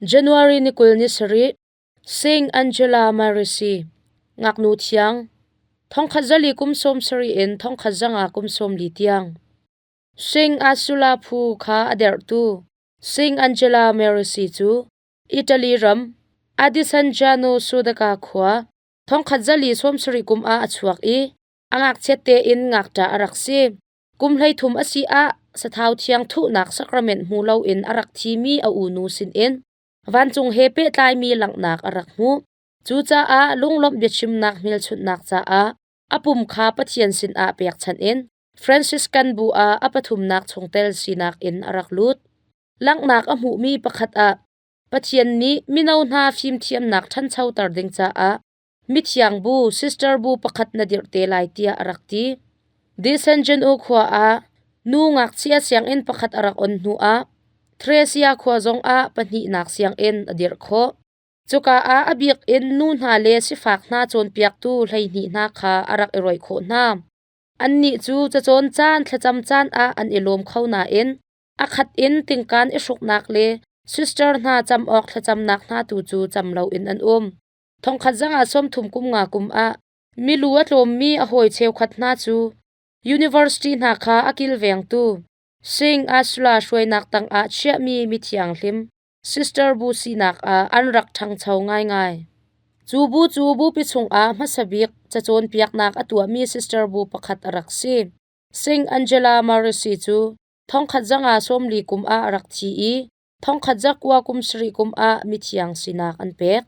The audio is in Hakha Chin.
January ni 27, Saint Angela Merici, ngaknu thiang, thongkhat zali kum 70 in thongkhat zanga kum 40 tiang. Saint Ursula phu kha a derhtu Saint Angela Merici cu Italy ram Adisangiano Sudaka khua thongkhat zali 70 kum ah a chuak i a ngakchiat tein ngakṭah a rak si. Kum 13 a si ah sathau thiang thuhnak sacrament hmu loin a rak thimi a unu sinin vancung he pehtlaimi langhnak a rak hmuh. Cucaah lunglawmh biachimnak hmelchunhnak caah a pum kha Pathian sinah pekchanh in Franciscan bu ah a pathumnak chungtel sinak in a rak lut. Langhnak a hmuhmi pakhat ah Pathian nih mino hna fimthiamnak ṭhanchoter ding caah mithiang bu sister bu pakhat na dirh te lai tiah a rak ti. Desenjenu khua ah nu ngakchia sianginn pakhat a rak on hnu ah Thracia khua zongah pahnihnak sianginn a dirh khawh. Cuka ah a bik in nu hna le sifak hna cawnpiaktu 12 hna kha a rak i rawih khawh hna. Annih cu cacawn caan thlacam caan ah an i lawm kho nain a khat in tingkan i hruknak le sister hna cam awk thlacamnak hna tu cu cam loin an um. Thongkhat zangah 30 kum nga kum ah milu a tlawmmi a hawi cheukhat hna cu university hna kha a kilvengtu Singh Asula hruainak tangah chiahmi mithianghlim sister bu sinak ah an rak ṭhangcho ngaingai. Cu bu cu bupi chungah hmasa bik cacawnpiaknak a tuahmi sister bu pakhat a rak si. Singh Angela Merici cu thongkhat zanga 40 kum ah a rak thi i thongkhat zakua kum sarih kum ah mithiang sinak an pek.